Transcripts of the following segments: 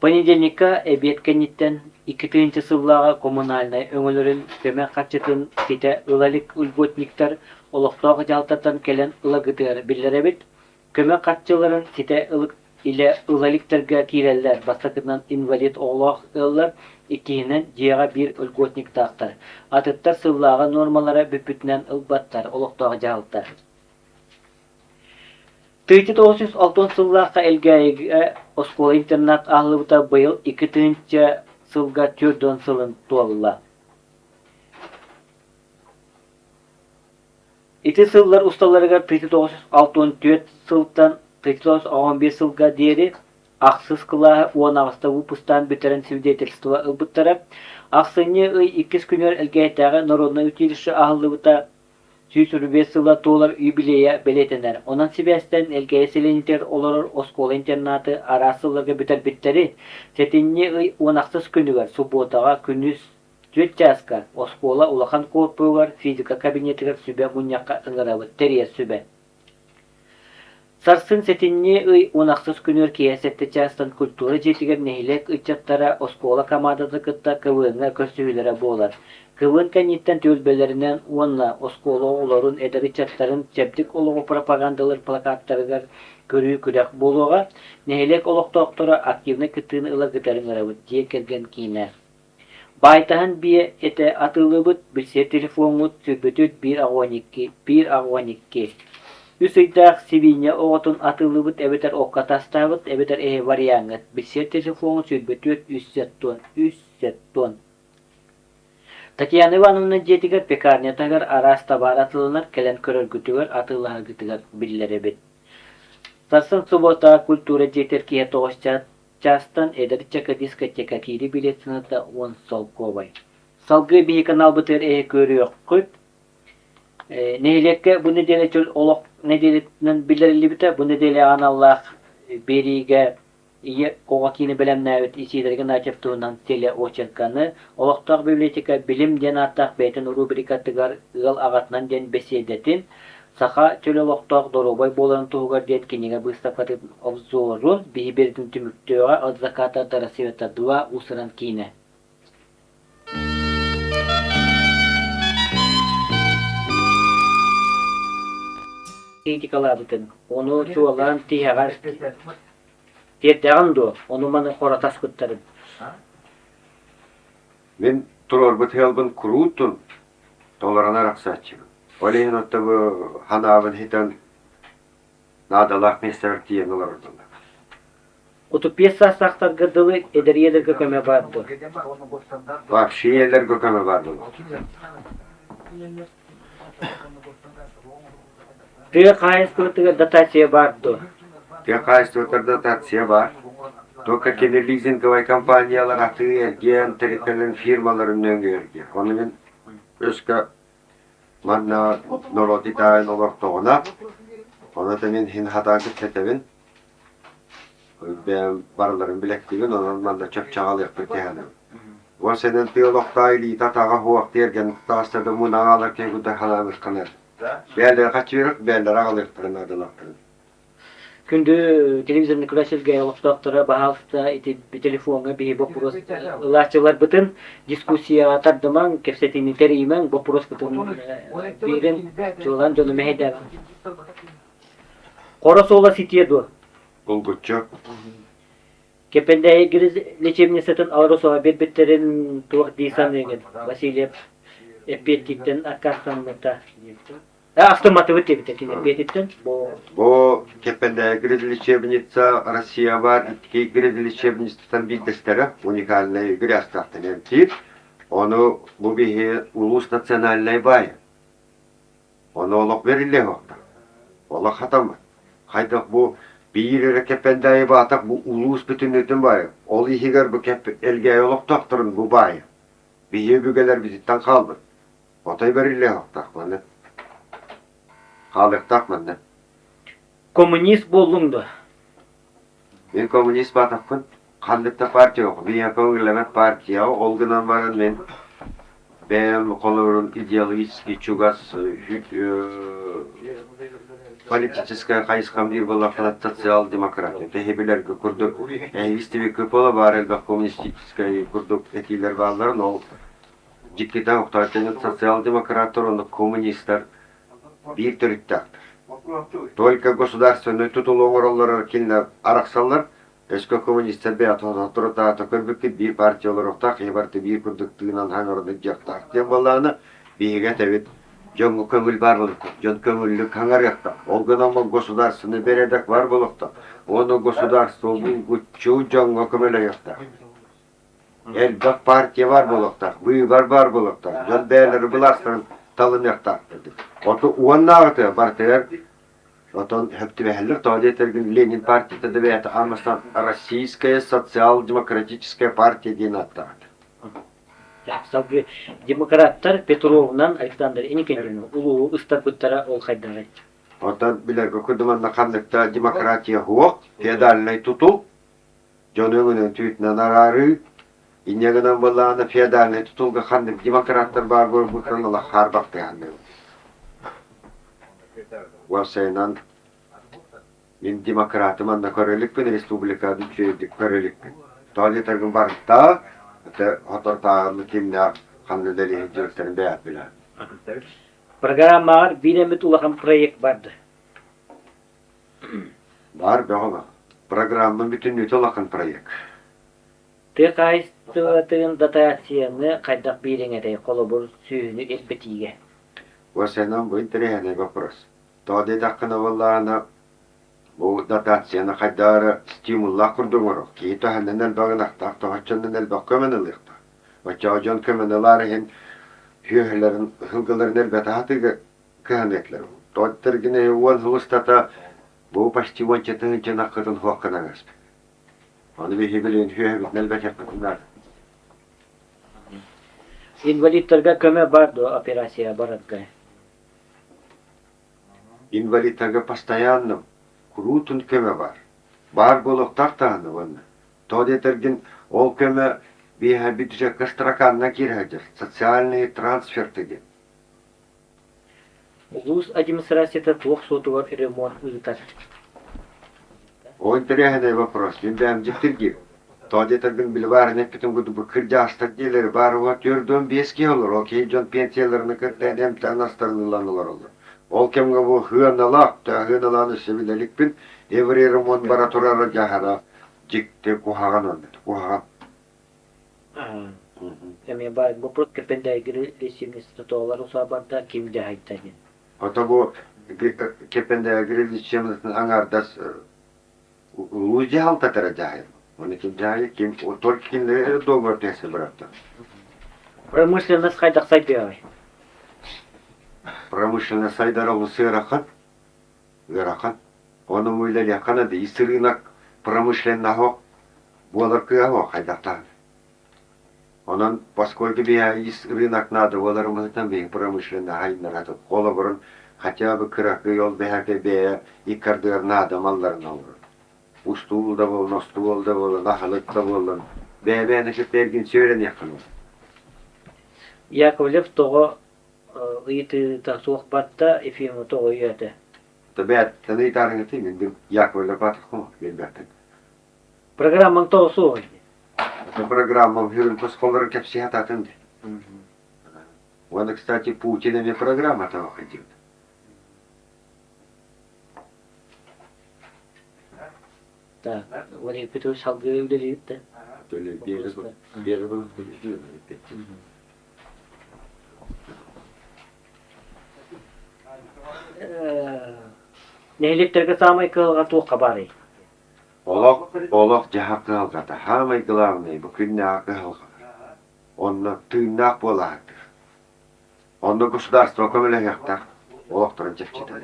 Понедельникка эбиэт кэнниттэн 2000 сыллааҕы коммунальнай өҥөлөрүн көмө харчытын ситэ ыла илик льготниктар олохтоох дьаһалтаттан кэлэн ылагытыгар биллэрэбит. Көмө харчыларын ситэ илэ ыла иликтэргэ киирэллэр. Бастакытынан инвалид оҕолоох ыаллар, иккиһинэн дьиэҕэ биир льготниктаахтар. Атыттар сыллааҕы нуормалара бүппүтүнэн ылбаттар, олохтоох дьаһалта. 1960 сыллаахха Элгээйигэ оскуола-интернат аһыллыбыта быйыл 2000 сылга 40 сылын туолла. Ити сыллар усталарыгар 1964 сылтан 1915 сылга диэри ахсыс кылааһы 18-та выпустаан бүтэрэн свидетельство ылбыттара. Ахсынньы ый иккис күнүгэр Элгээйитээҕи народнай училище аһыллыбыта 135 сыла туолар юбилейа бэлиэтэнэр. Онон сибээстээн Элгээйи сэлиэнньэтигэр олорор оскуола-интернаты араас сылларга бүтэрбиттэри сэтинньи ый 16 күнүгэр субуотаҕа күнүс 4 чааска оскуола улахан корпуһугар физика кабинетыгар сүбэ мунньахха ыҥырабыт тэрийэр сүбэ. Сарсын сэтинньи ый 16 күнүгэр киэһэ сэттэ чаастан культура дьиэтигэр нэһилиэк ыччаттара оскуола хамаандатын кытта КВН-ҥа көрсүһүүлэрэ буолар. КВН кэнниттэн түөлбэлэринэн уонна оскуола оҕолорун, эдэр ыччаттарын чэбдик олоҕу пропагандалыыр плакаттарыгар көрүү күрэх буолуоҕа. Нэһилиэк олохтоохторо активнай кыттыыны ыларгытыгар ыҥырабыт, дьиэ кэргэн киинэ. Баайтаһын биэ этэ атыылыыбыт, билсэр телефоҥҥут сүрбүтүт биир аҕуон икки, биир аҕуон икки. Үс ыйдаах сибиинньэ оҕотун атыылыыбыт эбэтэр окко тастаабыт эбэтэр эһи вариаҥҥыт, билсэр телефоҥҥут сүрбүтүт үс сеттон, үс сеттон. Татьяна Ивановна дьиэтигэр пекарня таһыгар араас табаар атыыланар, кэлэн көрөргүтүгэр, атыылаһаргытыгар биллэрэбит. Сарсын субуота культура дьиэтигэр киэһэ тоҕус чаастан эдэр ыччакка дискотека киири билиэт сыаната уон солкуобай. Салгыы биһи каналбытыгар эһи көрүөххүт. Нэһилиэккэ бу нэдиэлэ чөл олох нэдиэлэтинэн биллэриллибитэ. Бу нэдиэлэҕэ аналлаах биэриигэ ийэ оҕо киинэ бэлэмнээбит Исидор Игнатьев туһунан телеочерканы олохтоох библиотека Билим диэн ааттаах бэйэтин рубрикатыгар ыал аҕатынан диэн бэсиэдэтин Саха чөл олохтоох доруобай буоларын туһугар диэн кинигэ быыстапкатын обзорун биһи биэрдин түмүктүөҕэ от заката до рассвета два уус-уран киинэ. Критикалаабытын, ону чуолаан тиһэҕэр тиэрдэҕин дуо, ону-маны хоро таспыттарын. Мин туруорбут сыалбын куруутун толорон арахсааччыбын. Ол иһин оттон бу ханаабын хитэн наадалаах миэстэбэр тиийэн олорордулар. 35 саастаахтарга дылы эдэр ийэлэргэ көмө баар дуо? Вообще ийэлэргэ көмө баар буолуо. Тыа хаһаайыстыбатыгар дотация баар дуо? Тыа хаһаайыстыбатыгар дотация баар. Только кини лизинговай компаниялар атыы-эргиэн тэрилтэлэрин фирмаларын нөҥүө эргиэр. Ону мин өскө манна норуот итаайын олортоҕуна, ону да мин иһин хатаан кэпсэтэбин. Бэйэм барыларын билэктибин, онон манна чөпчөҕалыахпын кэһэнэбин. Уон сэнэн тыа олохтоох илиитэ-атаҕа суох тиэргэн таҕыста да мунаҕа алар киһи курдук санаабыт Бээлэрэ хаччыырык, бээлэрэ аҕалыахтарын наадалаахтарын. Күндү телевизорный көрөөччүлэргэ олохтоохторо, баһаалыста ити телефоҥҥа биһи боппуруос ылааччыларбытын дискуссияҕа тардымаҥ, кэпсэтиини тэрийимэҥ, боппуруоспутун биирин чуолаан дьону мэһэйдээбэҥ. Хоро суола ситиэ дуо? Булгуччу. Кэппэндээйи лечебницатын Алросова биэрбиттэрин туох дии саныыгын? Васильев эппиэттииттэн аккаастаммыта. Автоматыбыт диэбитэ кини эппиэтиттэн. Бу Кэппэндээйи грязелечебница Россия баар икки грязелечебницаттан биирдэстэрэ уникальнай грязтаахтан эмтиир. Ону бу биһи улуус национальнай баайа. Ону олох бэриллиэ суохтаах. Олох хатаммат. Хайдах бу биир эрэ Кэппэндээйи баатах бу улуус бүтүннүүтүн баайа. Ол иһигэр бу Элгээйи олохтоохторун бу баайа. Биһиги өбүгэлэрбититтэн хаалбыт. Отой бэриллиэ суохтаах маны. Хаалыахтаах манна. Коммунист буоллуҥ дуо? Мин коммунист баатахпын. Ханнык да партия Миэхэ көҥүллэммэт партия. Ол гынан баран мин бэйэм холобурун идеологически чугас. политическай хайысхам диир буоллаххына социал-демократия. Тэһи билэргэ курдук эһиги КП баар элбэх коммунистическай курдук этиилэр баалларын ол дьиктитэ охтооччуну социал-демократтар уонна коммунистар биир төрүттээхтэр. Только государственнай тутулу оҥороллор кинилэр арахсаллар, Өскө коммунистар бэйэ көрбүккүт биир партия олоруохтаах, киһи барыта биир курдук тыынан хаҥаран дьиэхтаах диэн буоллаҕына, биһиги этэбит, дьоҥҥо көҥүл баар буолуохтаах, дьон көҥүллүк хаҥарыахтаах. Ол гынан государственный бэрээдэк баар буолуохтаах. Уонна государство булгуччу дьоҥҥо көмөлөһүөхтээх. Элбэх партия баар буолуохтаах, быыбар баар буолуохтаах, дьон бэйэлэрин былаастарын талыныахтаахтар. Оту уоннааҕыта барытыгар Отон сөптүбэһэллэр тоҕо диэтэргин Ленин партията да бэйэтэ аан бастаан Российская социал-демократическая партия диэн ааттаах этэ. Салгыы демократтар Петровунан Александр Иннокентьевны улуу ыстарбыттара ол хайдаҕый? Оттон билэргэ курдук манна ханнык да демократия суох, феодальнай тутул, дьону өҥүнэн түүтүнэн араарыы, инньэ гынан буоллаҕына феодальнай тутулга ханнык демократтар баар буолбуттарын олох хаарбахтыһанныыбыт. Уопсайынан, мин демократы манна көрө иликпин, республиканы үчүгэйдик көрө иликпин. Тоҕо диэтэргин барыта это соторутааҕы кимнээх ханна үлэлиир дьиэктэрин бэйэт билэҕин. Программаҕар биир эмит улахан проект барды. Баар бөҕө баар. Программа бүтүннүүтэ улахан проект. Тыа хаһаайыстыбатын дотацияны хайдах биэриҥ этэй, холобур, сүөһүнү элбэтиигэ? Уопсайынан бу интэриэһинэй вопрос. Тоҕо диэтэххинэ буоллаҕына, бу дотацияны хайдах эрэ стимуллаах курдук оҥорор. Киһи төһөннөн элбэх ынахтаах, тоһоччоннон элбэх көмөнү ылыахтаах. Оччоҕо дьон көмөнү ылар иһин сүөһүлэрин, сылгыларын элбэтэ сатыыга кыһаныахтара. Тоҕо диэтэргин 10 сыл устата бу почти уонча тыһыынча ынаххытын суох гынан ааспыт. Аны биһиги билигин сүөһүбүтүн элбэтиэхпитин наада. Инвалидтарга көмө бар дуо операция барарга? Инвалидтарга постоянно куруутун көмө бар. Баар буолуохтаах даҕаны уонна. Тоҕо диэтэргин ол көмө биэһэ бюджекка строканнан киирэ сылдьар. Социальные трансферты диэн. Улуус администрацията туох суотугар ремонт ыытар? Ол интэриэһинэй вопрос. Мин бэйэм дьиктиргиим. Тоҕо диэтэргин били баарын эппитим курдук бу кырдьаҕастар диэлэри баар уһа 45 киһи олорор. Ол киһи дьон пенсияларына кытта эмтээн астарын ылан олороллор. Ол кэмҥэ бу сыаналаах, сыаналаан өссө билэ иликпин, евроремонт бара турара дьаһана дьикти куһаҕан оннук куһаҕан. Эмиэ баар вопрос Кэпэндээги лечебницата усаабарда ким дьаһайда диэн. Ото бу Кэпэндээги лечебницатын аҥаардас улуус дьаһалтата дьаһайар. Оны ким дьаһайар, ким только кинилэр договор түһэрсэ быраттар. Промышленность хайдах сайдыаҕай? Промышленность сайдара олус ыарахан. Ыарахан. Ону үлэлиэххэ наада. Ис рынок промышленноһо буолар кыаҕа хайдахтаах. Онон поскольку биһиэхэ ис рынок наада буоларын быһыытынан биһиги промышленноһы айыннарабыт. Холобурун хотя бы кыракый ол биһиэхэ бэйэ икки ардыгар наада малларын оҥорор. Устуул да буоллун, остуол да буоллун, аһылык да буоллун бэйэ-бэйэни кытта эргинси үөрэниэххэ наада. Яковлев тоҕо ыйытыыта суох барда, Ефимов тоҕо өйөөтө? Бэйэттэн ыйытаарыҥ мин Яковлев аатыхпын билбэппин. Программаҥ тоҕо суоҕуй? Программам сүрүн тосхоллорун кэпсиһэ сатаатым дии. Уонна, кстати, Путин эмиэ программа тоҕо диэбит. Так, Валерий Петрович салгыы үлэлиир да? Нэһилиэктэргэ саамай кыһалҕа туохха баарый? Олох, олох дьаһах кыһалҕата саамай главный бу күннээҕи кыһалҕалар. Онно тыыннаах буолаһыттар. Онно государство көмөлөһүөхтээх, олохторун чэпчэтэр.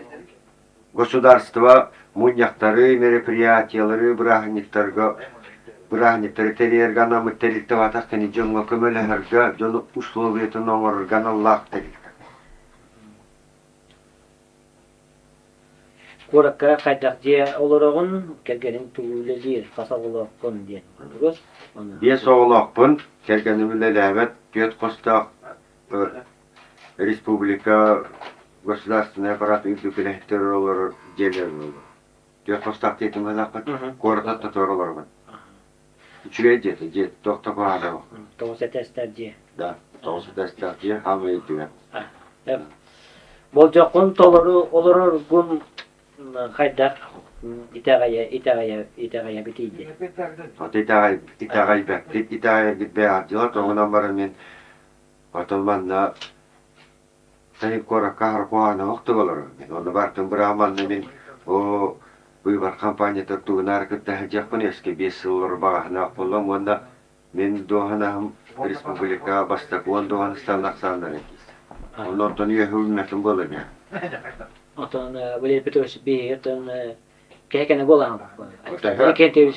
Государство мунньахтары, мероприятиялары, бырааһынньыктарга бырааһынньыктары тэрийэргэ анаммыт тэрилтэ баатах кини дьоҥҥо көмөлөһөргө, дьону условиятын оҥорорго аналлаах тэрилтэ. Куоракка хайдах дьиэ олороҕун, кэргэниҥ тугу үлэлиир, хас оҕолооххун диэн. Биэс оҕолоохпун, кэргэним үлэлээбэт, түөрт хостоох республика. государственный аппарат үрдүк үлэһиттэр олорор дьиэлэр олорор. Түөрт хостоох дьиэтин быһалаахпыт, куората тотуор олоробун. Үчүгэй дьиэтэ, дьиэ туох да куһаҕана суох. Тоҕус этээстээх дьиэ. Да, тоҕус этээстээх дьиэ хаамай үрдүгэр. Болдьоххун толору олороргун хайдах итэҕэйэ итэҕэйэ итэҕэйэбитий диэн. Аты итэҕэй итэҕэйбэккит итэҕэйэргит бэйэҕит тоҕунан баран мин отон манна сайын куоракка аһара куһаҕана охтук олорор. Мин онно бартын быраҕан манна мин оо быыбар хампаанньата тугунаары кытта сылдьыахпын өскө 5 сыл олорор баҕаһынаах буоллам уонна Мин дуоһунаһым республика бастакы уон дуоһунастарын ахсааннара киирсэр. Онно оттон үөһэ үүммэтим буолар ини. Отон Валерий Петрович биһиги оттон кэһэ буолаһым. Кентевич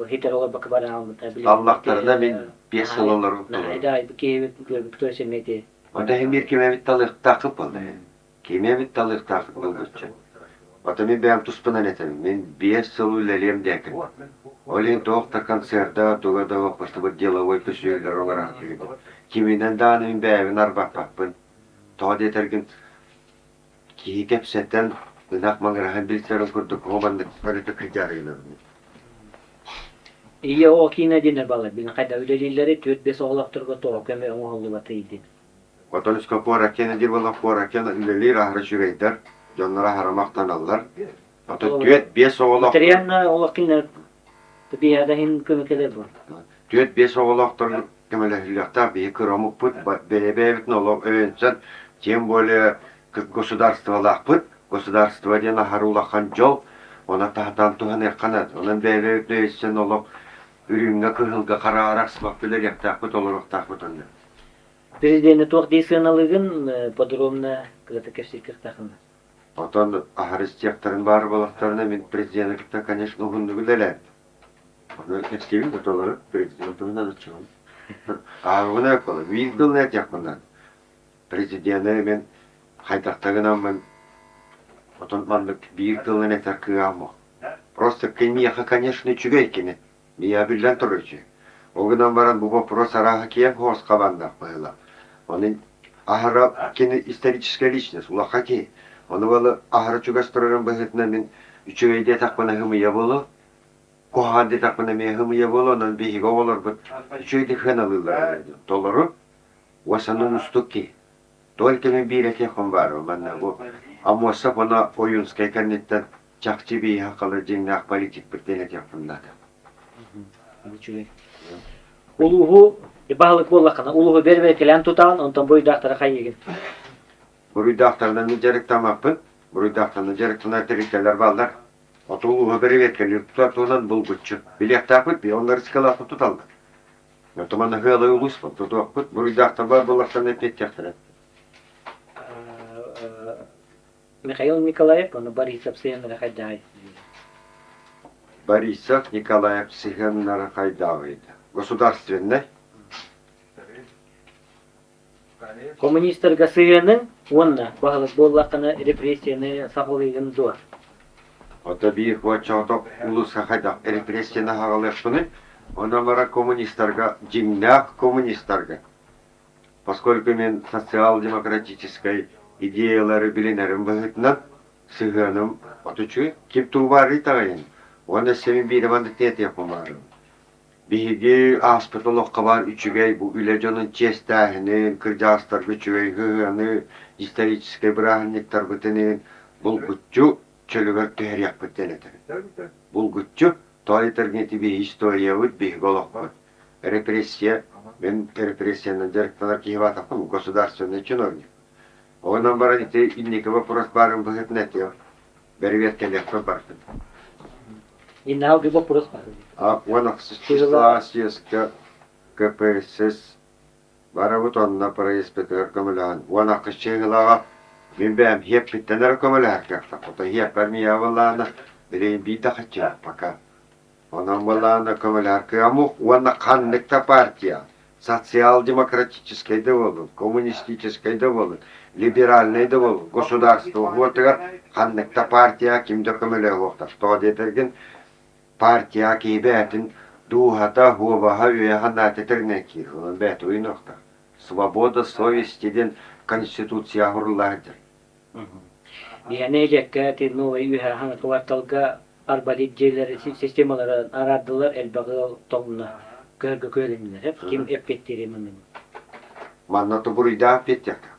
хитер олорбакка барааммыт. Аллахтарына мин 5 сыл олорум. Да, киһи Петрович эмиэ Онто иһин биир ким эбит талыахтаахпыт буолла. Кими эбит талыахтаахпыт булгуччу. Ото мин бэйэм туспунан этэбин. Мин 5 сыл үлэлиэм диэкин. Ол иһин туох да концерда, туга да поступать деловой көсүөллэр олорон Киминэн даҕаны мин бэйэбин арбаппаппын. Тоҕо диэтэргин киһи кэпсэтэн, ынах маҥыраһан билсэрин курдук оо маннык өрүтэ кырдьаарыгынабын. Ийэ оҕо киинэ диэннэр бааллар. Билин хайда үлэлииллэри 4-5 оҕолоохторго тоҕо көмө оҥоһуллубатый диэн. Оттон өскө куоракка диир буоллар куоракка үлэлиир аһара үчүгэйдэр, дьонноро аһара махтаналлар. Ото 4-5 оҕолоох Материально олох кинилэр биһиэхэ иһин көмө бу. 4-5 оҕолоохтор көмөлөһүллүөхтээх биһи кыра омукпут бэйэ-бэйэбитин олох өйөнсөн, тем более государстволаахпыт. Государство диэн аһара улахан дьол, оны таһатаан туһаныахха наада. Онон бэйэ-бэйэбитин өйөссөн олох үрүҥҥэ, кыһылга хараара үлэлиэхтээхпит, олоруохтаахпыт онно. Президени туох дии сыаналыыгын подробно кытта кэпсиир кыахтааххын? Отон аһары истиэхтэрин баар буоллахтарына мин президени кытта, конечно, уһуннук үлэлээбитим. Ону кэпсиибин да толору президент туһунан оччоҕун. Ааҕына буола биир тылын этиэхпин наада. Президени мин хайдахта гынаммын отон маннык биир тылын этэр кыаҕым суох. Просто миэхэ, конечно, үчүгэй кини. Миэхэ биллэн турар үчүгэй. Ол гынан баран бу вопрос арааһа киэҥ соҕус хабааннаах быһыылаах. Ону аһара кини историческая личность, улахан киһи. Ону буола аһара чугас турарын быһыытынан мин үчүгэй диэтэхпинэ һымыйа буолуо, куһаҕан диэтэхпинэ эмиэ һымыйа буолуо, онон биһиги оҕолорбут үчүгэйдик сыаналыыллар толору уосанын уустук киһи. Только мин биир этиэхпин баарым манна бу Аммосов уонна Ойуунскай кэнниттэн чахчы бииһэ халы дьиҥнээх политикпыт диэн этиэхпин наада. Үчүгэй. Улууһу баһылык буоллаххына, улууһу бэрбэкэлээн тутаҕын, онтон буруйдаахтары хайыыгын? Буруйдаахтарынан дьарыктаммаппын. Буруйдаахтарынан дьарыктанар тэрилтэлэр бааллар. Оту улууһу бэрэбиэркэлиир тутар туһунан булгуччу. Билиэхтээхпит, би оннор рискалаахпыт туталлар. Отуман ыһыалай улуус тутуохпут, буруйдаахтар баар буоллахтарына эппиэттиэхтэрэ. Михаил Николаев, ону Борисов сыһыаннара хайдаҕый? Борисов Николаев сыһыаннара хайдаҕый? Государственнай. Коммунистарга сыһыаныҥ уонна баһылык буоллаххына репрессияны саҕалыыгын дуо? Ото биир оччоҕото улууска хайдах репрессияны аҕалыахпыный? Онон баран коммунистарга, дьиҥнээх коммунистарга Поскольку мин социал-демократическай идеялары билинэрим быһыытынан, сыһыаным отучу ким тугу баарый таҕайын уонна өссө мин биирэ маннык этиэхпин баҕарабын. Биһиги ааспыт олоххо баар үчүгэй бу үлэ дьонун чиэстээһинин, кырдьаҕастарга үчүгэй сыһыаны, историческай бырааһынньыктарбытын булгуччу чөлүгэр түһэриэхпит диэн этэбин. Булгуччу тоҕо этэргин ити биһиги историябыт, биһиги олохпут. Репрессия, мин репрессиянан дьарыктанар киһи баатахпын, государственный чиновник. Онон баран ити инники вопрос баарын быһыытынан этиэм. Бэрэбиэркэлиэхпин бардым. Иннаалгы вопрос бар. А 16 числа съезкэ КПСС барабыт онно проездпытыгар көмөлөһөн 16 чыһылаҕа мин бэйэм хиэппиттэн эрэ көмөлөһөр кыахтаах. Ото хиэппэр миэхэ былаана билигин биир да хаччылаах пока. Онон былаана көмөлөһөр кыамук уонна ханнык да партия социал-демократическай да буоллун, коммунистическай да буоллун, либеральнай да буоллун, государство уотугар ханнык да партия ким да көмөлөһүөхтаах. Тоҕо диэтэргин партия киһи бэйэтин дууһата, хуобаһа, үөһэ тэринэн киир. Онон бэйэтэ уйунуохтаах. Свобода совести диэн конституция сурулла сылдьар. Биһиэнэ нэһилиэккэ ити новай үөһэ хаҥа кварталга арбалит дьиэлэри системалары араардылар, элбэх ыал тоҥно, көһөргө күһэлиннилэр. Ким эппиэттиирий манныгы? Манна то буруйдаах эппиэттиэхтээх.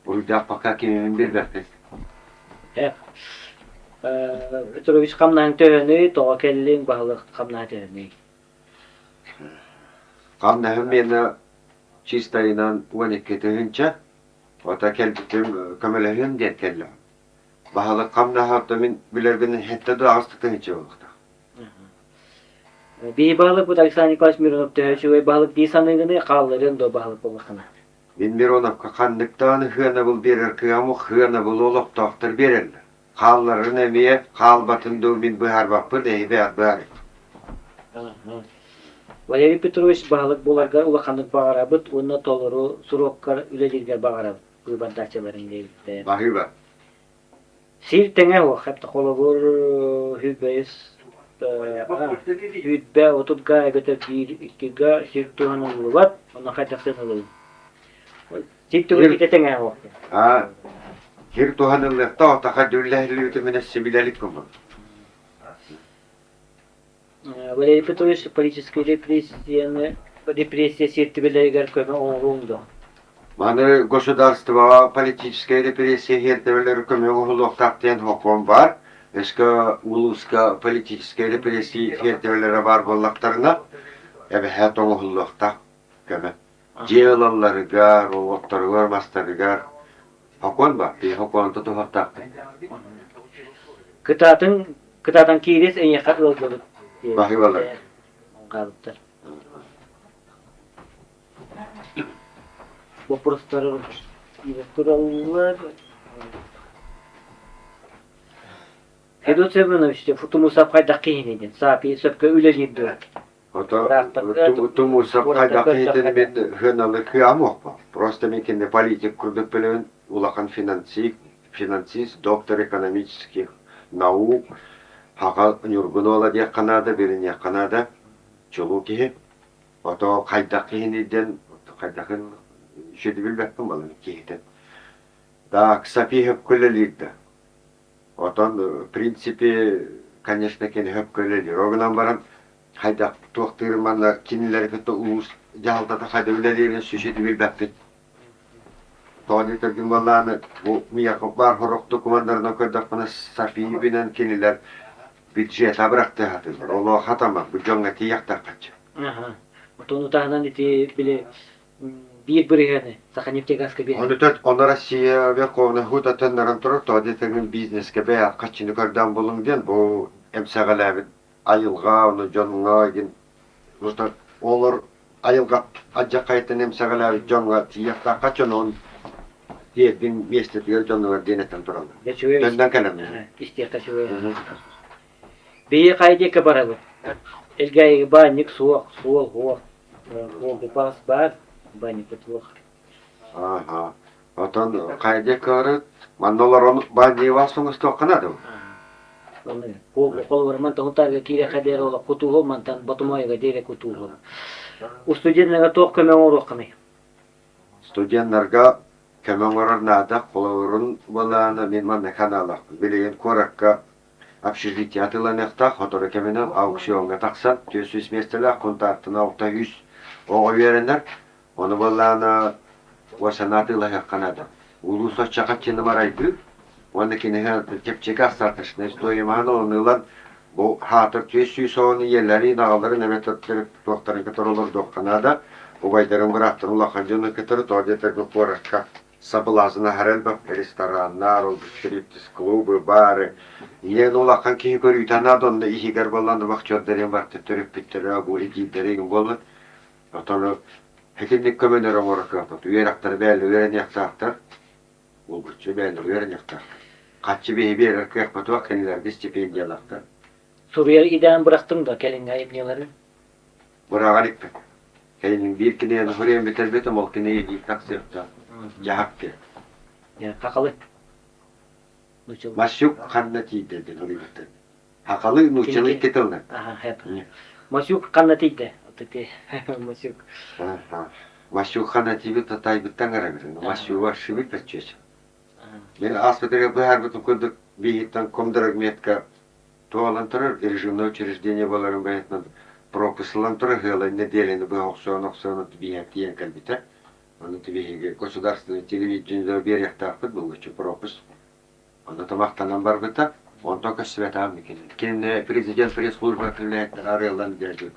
Буруйдаах пока кимин билбэппин. Петрович хамнаһыҥ төһөнүй, тоҕо кэллиҥ, баһылык хамнаһа төһөнүй? Хамнаһым миэнэ чистайынан 12 тыһыынча, ото кэлбитим көмөлөһүөм диэн кэллэҕим. Баһылык хамнаһа ото мин билэрбинэн 7 да 8 тыһыынча буолуохтаах. Биһи баһылыкпыт Александр Николаевич Миронов төһө үчүгэй баһылык дии саныыгыный, хаалларыаҥ дуо баһылык буоллаххына? Мин Мироновка ханныктаан сыанабыл биэрэр кыаҕым сыанабылы олохтоохтор биэрэллэр. Хаалларын эмиэ хаалбатын дуу мин быһаарбаппын, эһиги быһаарыҥ. Валерий Петрович баһылык буоларгар улаханнык баҕарабыт уонна толору суруоккар үлэлииргэр баҕарабыт быыбардааччыларыҥ диэбиттэр. Баһыыба. Сир тэҥэ суох, холобур, сүүрбэһис 20 30-га эбэтэр 1-2-га сир туһаныллыбат, онно хайдах сыаналыыбын? Сир түгэтитэ тэҥэ суох. Аа, сир туһаныллыахтаах, отаха дьүүллэһиллибитэ минэ сибилэлик кумун. Валерий Петрович политическай репрессияны репрессия сиэртибэлэригэр көмө оҥоруоҥ дуо? Маны государствоҕа политическай репрессия сиэртибэлэри көмө оҥоһуллуохтаах диэн сокуон баар. Өскө улууска политическай репрессия сиэртибэлэрэ баар буоллахтарына, эбэһээт оҥоһуллуохтаах көмө. Дьиэ ылалларыгар, оҕотторугар, мастарыгар сокуон баар. Биһи сокуону тутуһуохтаахпыт. Кытаатын кытаатан киирис эйиэхэ ыалдьабыт Баһыыбалар. хаалбыттар. Боппуруостары тураллар. Федот Семенович, Тумусов хайдах киһиний диэн саапи сөпкө үлэлиир дуо? Ото Тумусов хайдах киһитин мин сыаналы кыам уохпа. Просто мин кинини политик курдук билэбин, улахан финансист, финансист, доктор экономических наук, хаха Ньургун уола диэххэ наада, билиниэххэ наада, чулуу киһи. Ото хайдах киһиний диэн хайдахын үчүгэй билбэппин балын киһитин. Так, Сапиһов үлэлиир да. Отон, в принципе, конечно, кини хөпкө үлэлиир. Ол гынан баран, хайдах туохтыырын манна кинилэри кытта улуус дьаһалтата хайда үлэлиирин сүсүтү билбэппит. Тоҕо диэтэргин буоллааны, бу миэхэ баар сорох докумуоннарынан көрдөхпүнэ, Софиибинэн кинилэр бюджет абырахтыахатылар. Олоо хатама, бу дьоҥҥо тиийэхтэххэ. Отону таһынан ити били биир бырыһыаны Саханефтегазка биэрэр. Ону төрт ону Россия Верховный Суд төннөрөн турар, тоҕо диэтэргин бизнескэ бэйэ хаччыны көрдөөн булуҥ диэн бу эмсэҕэлээбит айылҕа, ону дьоҥҥо игин олор айылҕа алдьархайыттан эмсэҕэлээбит дьоҥҥо тиийиэхтаахха дьонун тиэрдиҥ миэстэтигэр дьонугар диэн этэн тураллар. Төннөн кэлэн. Истиэххэ үчүгэй. Биһи хайа диэки барабыт? Элгээйигэ баанньык суох, суол суох. Уолгупаас баар, баанньыкпыт суох. Ааха. Отон хайа диэки барыт? Манна олорон баанньыйбаас оҥостуохха наада. Холобура мантан Хунтаарга киириэххэ диэри олох кутууһу, мантан Ботумойга диэри кутууһу. Устудьуоннарга туох көмө оҥоруохханый? Студеннарга көмө оҥорор наада. Холобурун былаана мин манна ханаалаахпын. Билигин куоракка общежитие атыыланыахтаах, сотору кэминэн аукциоҥҥа тахсан 400 миэстэлээх Хунтаартан 600 оҕо үөрэнэр. Ону былаана уосана атыылаһыахха наада. Улуус оччо хаччыны марайдыыр уонна кинигэ чэпчэки остаточная стоимоһын ону ылан бу хаатыр 400 оҕону ийэлэрин, аҕаларын эбэтэр туохтарын кытары олордуохха наада. Убайдарын, бырааттарын улахан дьону кытары тоҕо диэтэргэ куоракка соблазн аһара элбэх рестораннар, ол стриптиз-клубы, бары. Ийэн улахан киһи көрүүтэ наада, онно иһигэр буоллан вахтердарын барыта төрөппүттэрэ, бу итиирдэрэ игин буоллун. Отону итинник көмөнөр оҥоро кыахпыт. Үөрэхтэр бэйэлэр үөрэниэхтээхтэр, булгуччу бэйэлэр үөрэниэхтээхтэр. Хаччы биһи биэрэр кыахпытыгар кинилэргэ стипендиялаахтар. Суруйар идээн бырахтыҥ да кэлиҥҥэ айымньыларын? Быраҕар икпит. Кэлин биир кинигэни суруйан бүтэрбитим, ол кинигэ биир тахсыахтаах. Дьаһах диэн. Хахалы. Масюк ханна тиийдэ диэн суруйбуттар. Хахалы нууччалыы икки тылынан. Масюк ханна тиийдэ? Масюк. Масюк ханна тиийбит татайбыттан гарабыр. Масюга шибит печчүөч. Мин ааспытыгар быһаарбытым курдук биһиттэн комдрагметка туолан турар режимное учреждение буоларын быһыытынан пропуск ылан турар ыала нэдиэлэни быһа охсуон охсуон биһиэхэ тиийэн кэлбитэ. Ону биһиги государственное телевидение биэриэхтээхпит булгуччу пропуск. Ону тамахтанан барбыта. Онтон көстүбэтэҕим кини. Кинини президент пресс-службатын үлэһиттэрэ арыаллан диэри.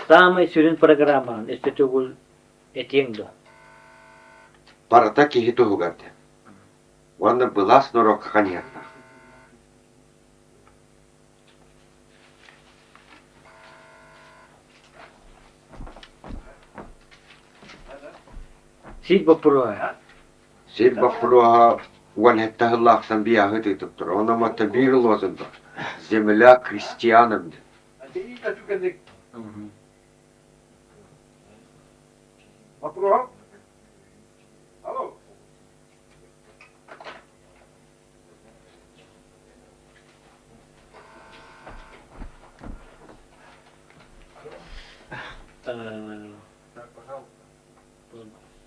Саамай сүрүн программаҕын өссө төгүл этиэҥ дуо? Барыта киһи туһугар диэн. Уонна былаас норуокка ханьыахтаах. Сир боппуруоһа. Сир боппуруоһа 17 сыллаахтан биэһи тыытыптар. Онон матта биир лозунг «Земля крестьянам» диэн.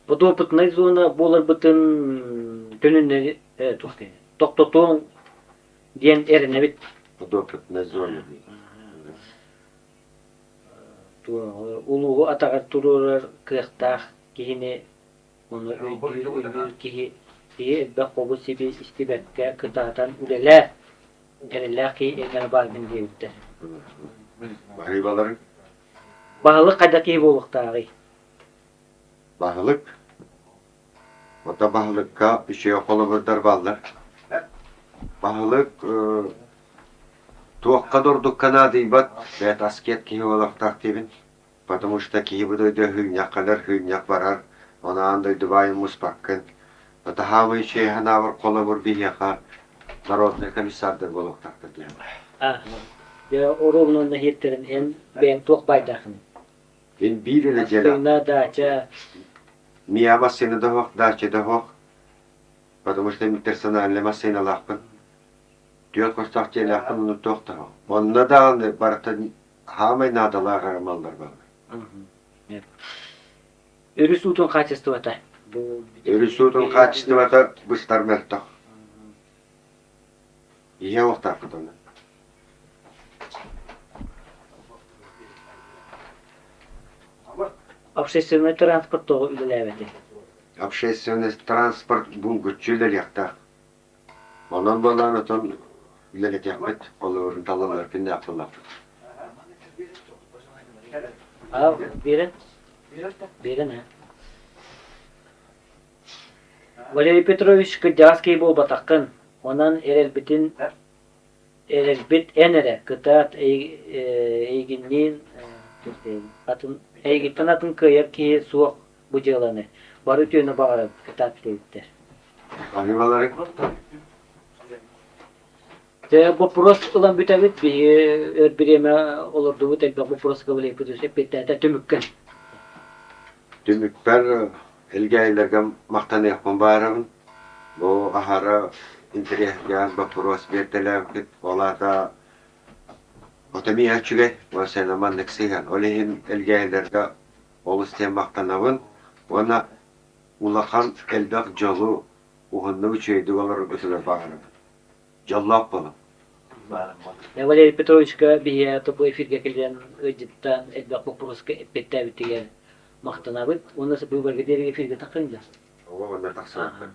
Подопытнай зона буоларбытын төнүннэри тохтотуоҥ диэн эрэнэбит. Подопытная зона. Улууһу атаҕар туруорар кыахтаах киһини ону өйдүүр, өйүүр киһи киһи элбэх хобу-сиби истибэккэ кытаатан үлэлээ, эрэллээх киһи эҥэр бааргын диэбиттэр. Баһыыбаларыҥ? Баһылык хайдах киһи буолуохтааҕый? Баһылык? Ото баһылыкка үчүгэй холобурдар бааллар. Баһылык туохха да ордукка наадыйбат, бэйэтэ аскет киһи буолуохтаах диибин. Потому что киһи бу дойду сыынньах кэлэр, сыынньах барар, ону аан дойду баайын муспаккын. Таһаамай үчүгэй санаабар холобур биһиэхэ народнай комиссардар буолуохтаахтар диэн. Дьэ, оруобунан нэһиэттэрин эн бэйэҥ туох баайдааххыный? Мин биир эрэ дьиэлээх. Массыына, даача. Миа массыына да суох, дача да суох. Потому что мин персональнай массыыналаахпын. Түөрт хостоох дьиэлээхпин, онно туох да суох. Онно даҕаны барыта хаамай наадалаах эрэ маллар бааллар. Өрүс уутун хаачыстыбата. Өрүс уутун хаачыстыбата быстар мөлтөх. Иһэ уохтаахпыт онно. Общественный транспорт тоҕо үлэлээбэтий? Общественный транспорт булгуччу үлэлиэхтээх. Онон буолан отон үлэлэтиэхпит, холобурун талаллар күннээх буоллахпыт. Аа, биэрэн? Биэрэн ээ. Валерий Петрович кырдьаҕас киһи буолбатаххын, онон эрэлбитин эрэлбит эн эрэ, кытаат эйигинниин атын эйигиттэн атын кыайар киһи суох бу дьыаланы. Бары үтүөнү баҕарабыт, кытаат диэбиттэр. Аһыылалары Дьэ, боппуруос ылан бүтэбит. Биһиги өр бириэмэ олордубут, элбэх боппуруоска Валерий эппиэттээтэ түмүккэ. Түмүкпэр Элгээйилэргэ махтаныахпын баарабын. Бу аһара интэриэһиргээн боппуруос биэртэлээбиккит. Ол аата ото эмиэ үчүгэй, уонна маннык сыһыан. Ол иһин Элгээйилэргэ олус диэн махтанабын уонна улахан элбэх дьолу уһуннук үчүгэйдик олороргутугар баҕарабын. Дьоллоох буолуҥ. Валерий Петровичка биһиэхэ тобу эфиргэ кэлэн ыалдьыттаан элбэх боппуруоска эппиэттээбитигэр махтанабыт уонна быыбарга диэри эфиргэ тахсыҥ да. Ого, онно тахсыбаппын.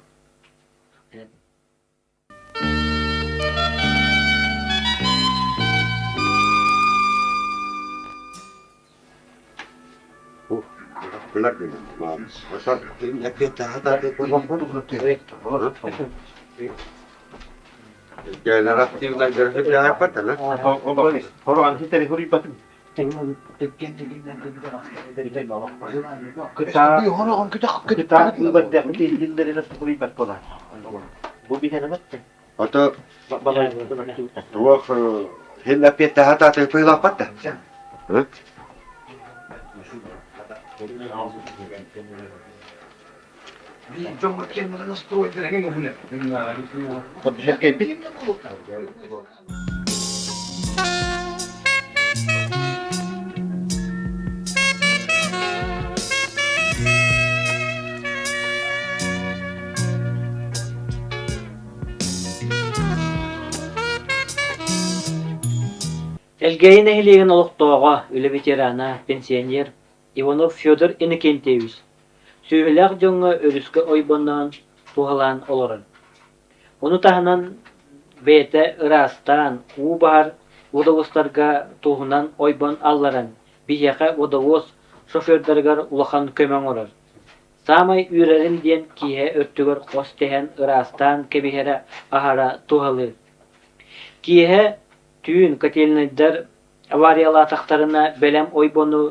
Ото туох хин эппиэттэһэ таатыпыылаахпат да? Элгээйи нэһилиэгин олохтооҕо, үлэ ветерана, пенсионер Иванов Федор Иннокентьевич сүөһүлээх дьоҥҥо өрүскэ ойбонноон туһалаан олорор. Ону таһынан бэйэтэ ыраастаан, уу баһар водовозтарга туһунан ойбон алларан, биһиэхэ водовоз шофердарыгар улахан көмө оҥорор. Саамай үөрэрим диэн киэһэ өртүгэр хос тэһэн ыраастаан кэбиһэрэ аһара туһалыыр. Киэһэ түүн котельнайдар авариялаатахтарына бэлэм ойбону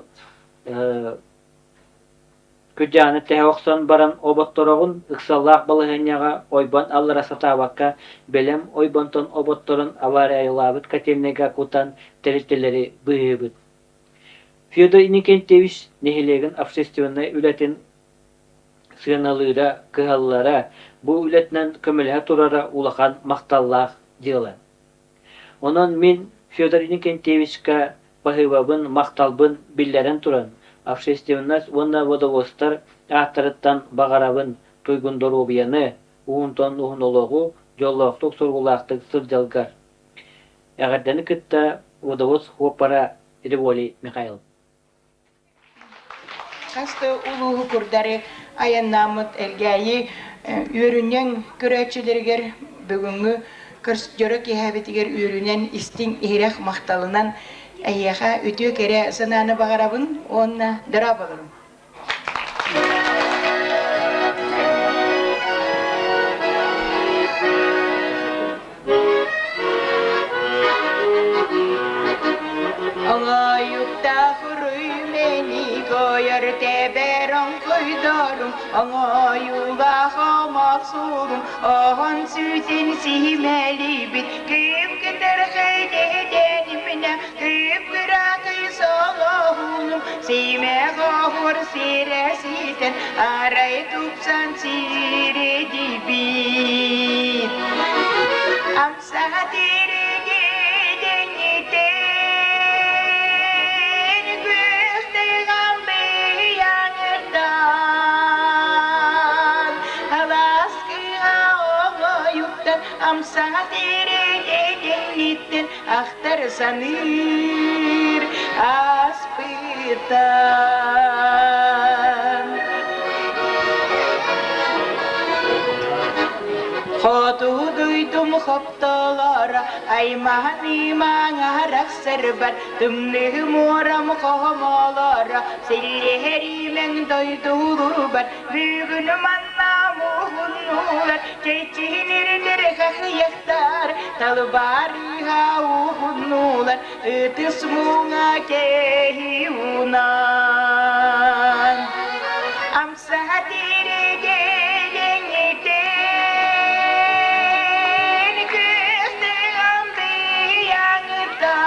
күрдьэҕинэ тэһэ охсон баран оботтороҕун ыксаллаах балаһыанньаҕа ойбон аллара сатаабакка бэлэм ойбонтон оботторон авариялаабыт котельнайга кутан тэрилтэлэри быыһыыбыт. Федор Иннокентьевич нэһилиэгин общественнай үлэтин сыаналыыра, кыһаллара, бу үлэтинэн көмөлөһө турара улахан махталлаах дьыала. Онон мин Федор Иннокентьевичка баһыыбабын, махталбын биллэрэн туран, общественность уонна водовозтар ааттарыттан баҕарабын туйгун доруобуйаны, уһунтан уһун олоҕу, дьоллоохтук, соргулаахтык сылдьалгар. Эҕэрдэни кытта водовоз суоппара Револий Михайлов. Хас да улууһу курдары айаннааммыт Элгээйи үөрүнньэҥ көрөөччүлэригэр бүгүҥҥү дьоро киэһэбитигэр үөрүүнэн истиҥ иһирэх махталынан эһиэхэ үтүө кэрэ санааны баҕарабын уонна дорооболорум. Оҥоойуктаах уруй мэник ойор тэбэр оҥхойдорум, оҥоойуулаах омоох суолум, оһон сүүтүн сиһимэлийбит, кыып кытархай дэһэдэниминэ, кыып кыракый солоһунум, симэх оһуор сирэ ситэн, арай тупсан сирэдийбит. Амсаҕа тириги күөх быйаҥырдан алаас кыыһа оҥоойуктан амсаҕа тириги ахтар саныыр ааспытан. Хоту дойдум хоптолоро, аймаһан имаҥарах сырбар, тымныы муорам хоһомолоро, силлиһэримэҥ дойдулубар, бүгүн манна муһуннулар, чэччиһинирдэр хахыйахтар, талбарыһа уһуннулар, ытыс муҥа кэһи унан. Амсаһа тиригэлиҥитин күстүгүм быйаҥыттан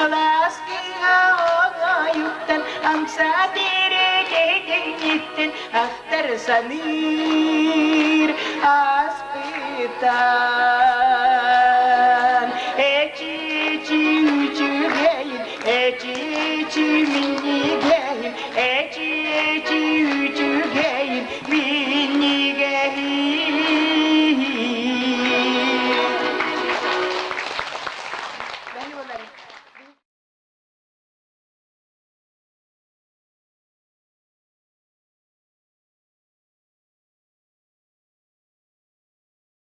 алаас кыыһа оҥоойуктан амса тиригэлиҥиттэн ахтар саныыр ааспытан.